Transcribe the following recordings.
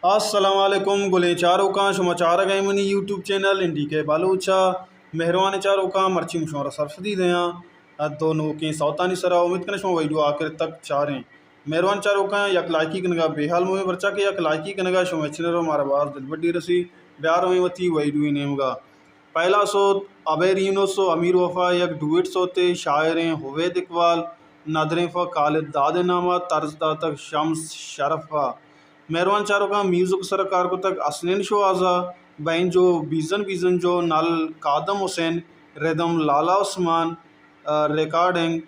السلام علیکم گلیں چاروکاں، شما چارگ ءَ منی یوٹیوب چینل این ڈی کے بلوچ ءَ۔ مہروانیں چاروکاں، مرچی من شمارا سرپدی دیاں دو نوکیں سوتانی سرا۔ امید کناں شما ویڈیو آخر تک چاریں۔ مہروان چاروکاں، یک لائکی کنگا بے حال مبیں، پرچا کہ یک لائکی کنگا شما چینل ءَ مارا باز دلبڈی رسی۔ بیا رویں وتی ویڈیو نیمگا۔ پہلا سوت ابیر یونس و امیر وفا، یک ڈوئٹ سوتے، شاعریں ہوید اقبال، ندریں پہ خالد داد ناما، طرز داتگ شمس شرف ءَ۔ مہروان چاروکاں، میوزک سر کار کتگ حسنین شوہاز ءَ، بینجو بیزن بیزن جو، نل کادم حسین، ردم لالا عثمان، ءَ، ریکارڈنگ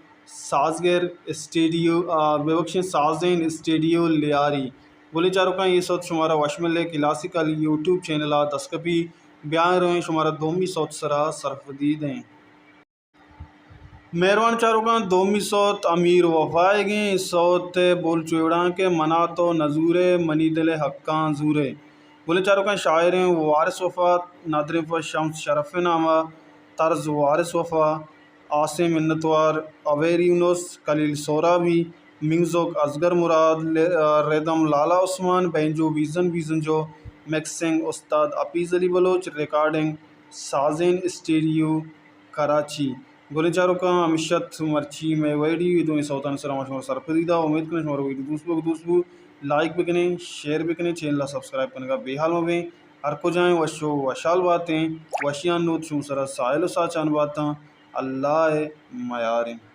سازگر اسٹیڈیو، ءَ، ببخشیں، سازین اسٹیڈیو لیاری۔ گلیں چاروکاں، اے سوت شمارا وش ملے کلاسیکل یوٹیوب چینل ءَ دست کپی۔ بیایں رویں شمارا دومی سوت سرا سرپدی دیں۔ مہروان چاروکاں، دومی سوت امیر وفا ئیگیں۔ اے سوت ءِ بول چوڑاں کہ منا تو نزورے، منی دل ءِ حقاں زورے۔ گلیں چاروکاں، شاعریں وارث وفا، ندریں پہ شمس شرف ناما، طرز وارث وفا، آسیں منتوار، ابیر یونس، خلیل سہرابی، میوزک اصغر مراد، ل-، ردم لالا عثمان، بینجو بیزن بیزن جو، مکسنگ استاد حفیظ علی بلوچ، ریکارڈنگ سازین اسٹیڈیو کراچی۔ گلیں چاروکاں، ہمیش ات مرچی مئے ویڈیو، دوئیں سوتانی سرا ما شمارا سرپدی دا۔ امید کنیں شمارا ویڈیو دوست بو، دوست بو، لائک بکنیں، شیئر بکنیں، چینل ءَ سبسکرائب کنگا بے حال مبیں۔ ہر کجائیں وش و وشحال باتیں، وشیاں نود شمے سرا ساحل و ساچان باتاں۔ اللہ ءِ میاریں۔